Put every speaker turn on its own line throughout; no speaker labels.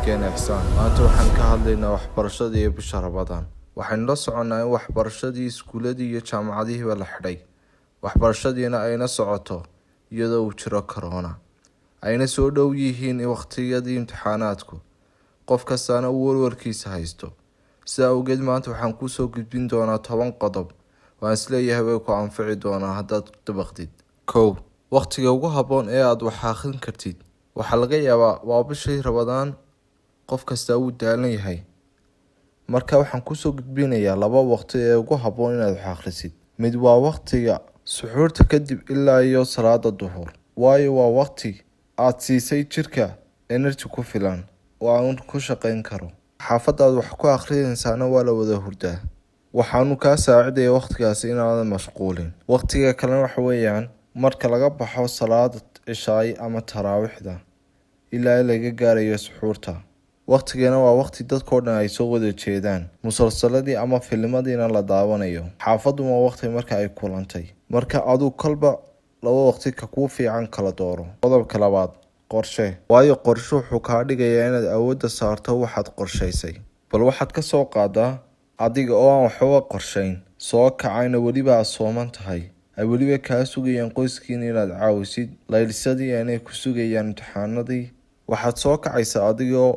Saaxiibkeena Ixsaan. Maanta waxaan ka hadlaynaa waxbarashada iyo bisha Ramadaan. Waxaynu la soconnaa in waxbarashadii iskuuladii iyo jaamacadihiiba la xidhay, waxbarashadiina ayna socoto iyadoo uu jiro corona, ayna soo dhow yihiin waqtiyadii imtixaanaadku, qof kastaana uu warwarkiisa haysto. Sidaa awgeed, maanta waxaan kusoo gudbin doonaa 10 qodob waan isleeyahay way ku anfici doonaa haddaad dabaqdid. 1, waqtiga ugu habboon ee aad wax akhrin kartid waxaa laga yaabaa waa bishii Ramadaan. Qof kastaa wuu daalan yahay. Marka waxaan kusoo gudbinayaa laba waqti ee ugu habboon inaad wax akhrisid. Mid waa waqtiga suxuurta kadib ilaa iyo salaada duhur, waayo waa waqti aad siisay jirka energy ku filan oo aan ku shaqayn karo. Xaafadaad wax ku akhrinaysaana waa la wada hurdaa, waxaanu kaa saacidaya waqtigaasi inaadan mashquulin. Waqtiga kalena waxa weeyaan marka laga baxo salaada cishaay ama taraawiixda ilaa laga gaarayo suxuurta. Waqtigana waa waqti dadkoo dhan ay soo wada jeedaan, musalsaladii ama filimadiina la daawanayo. Xaafaddu waa waqti marka ay kulantay. Marka aduu kolba laba waqti ka kuu fiican kala dooro. Qodobka labaad, qorshe, waayo qorshe wuxuu kaa dhigayaa inaad awoodda saarto waxaad qorshaysay. Bal waxaad ka soo qaadaa adiga oo aan waxba qorshayn soo kacayna, weliba aad sooman tahay, ay weliba kaa sugayaan qoyskiina inaad caawisid, laylisadii aanay ku sugayaan, imtixaanadii. Waxaad soo kacaysaa adigoo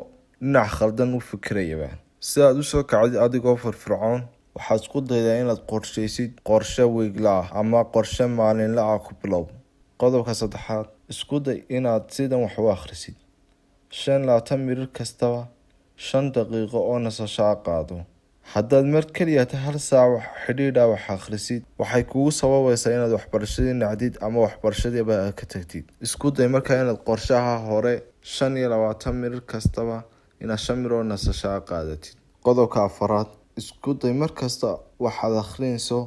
dhinac khaldan u fikirayaba. Si aad usoo kacdid adigoo firfircoon, waxaad isku daydaa inaad qorshaysid qorshe weekly ah ama qorshe maalinle ah ku bilow. Qodobka saddexaad, isku day inaad sidan wax u akhrisid: 25 mirir kastaba 5 daqiiqo oo nasasho ah qaado. Haddaad mar keliya hal saac xidhiidh ah wax akhrisid, waxay kugu sababaysaa inaad waxbarashadii nacdid ama waxbarashadiiba aad ka tagtid. Isku day markaa inaad qorshaha hore 25 mirir kastaba inaad 5 mir oo nasasho ah qaadatid. Qodobka afaraad, isku day markasta waxaad akhrinayso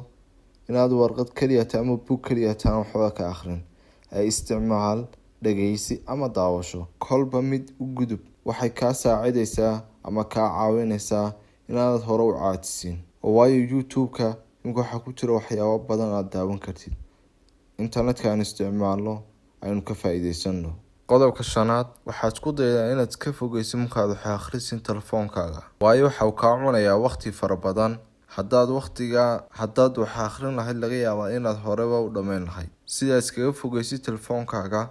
inaad warqad keliyata ama buug keliyata aan waxba ka akhrin, ee isticmaal dhageysi ama daawasho, kolba mid u gudub. Waxay kaa saacidaysaa ama kaa caawinaysaa inaanad hore u caajisin, oo waayo YouTube-ka imika waxaa ku jira waxyaabo badan aad daawan kartid. Internetka aan isticmaalno, aynu ka faa'iideysano. Qodobka shanaad, waxaad isku daydaa inaad ka fogeyso markaad wax akhrisin telefoonkaaga, waayo waxa uu kaa cunayaa waqti fara badan. Haddaad waqtigaa haddaad wax akhrin lahayd, laga yaabaa inaad horeba u dhammayn lahayd. Sidaa iskaga fogeysid telefoonkaaga,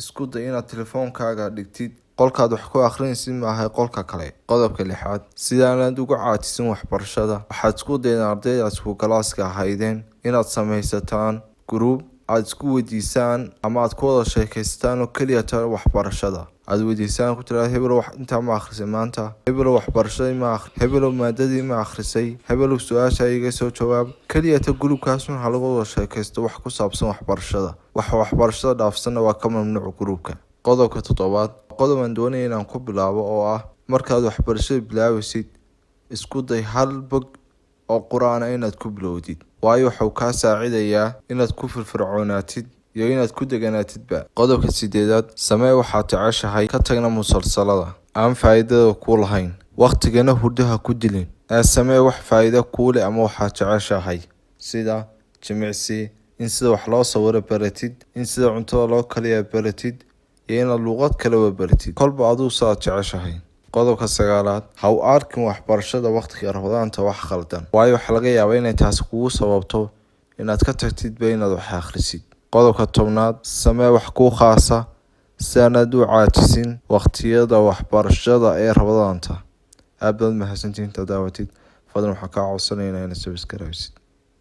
isku day inaad telefoonkaaga dhigtid qolkaad wax ku akhrinaysid, maahay qolka kale. Qodobka lixaad, sidaanaad uga caajisin waxbarashada, waxaad isku daydaa ardayda isku galaaska ahaydeen inaad samaysataan group aad isku weydiisaan ama aad ku wada sheekaysataan oo keliya ta waxbarashada aad weydiisaan, ku tiraada: "Hebelow, wax intaa ma akhrisay maanta? Hebelow, waxbarashadii ma akhri? Hebelow, maadadii ma akhrisay? Hebelow, su-aasha iga soo jawaab." Keliya ta groupkaas un ha lagu wada sheekaysto wax ku saabsan waxbarashada. Waxa waxbarashada dhaafsanna waa ka mamnuuc groupka. Qodobka toddobaad, qodob aan doonaya inaan ku bilaabo oo ah: markaad waxbarashada bilaabaysid, isku day hal bog oo qur-aana inaad ku bilowdid, waayo waxuu kaa saacidayaa inaad ku firfircoonaatid iyo inaad ku deganaatidba. Qodobka sideedaad, samee waxaad jeceshahay, ka tagna musalsalada aan faa'iidada ku lahayn, waqtigana hurdaha ku dilin, ee samee wax faa'iido kuu leh ama waxaad jeceshahay, sida jimicsi, in sida wax loo sawiro baratid, in sida cuntada loo kaliya baratid, iyo inaad luuqad kaleba baratid, kolba aduu saad jeceshahay. Qodobka sagaalaad, ha u arkin waxbarashada waqtiga Ramadaanta wax khaldan, waayo waxaa laga yaabaa inay taasi kugu sababto inaad ka tagtidba inaad wax akhrisid. Qodobka 10aad, samee wax kuu khaasa si aanaad u caajisin waqtiyada waxbarashada ee Ramadaanta. Aad baad mahadsantihiin intaad daawatid. Fadlan waxaan kaa codsanaynaa inaad subscribe.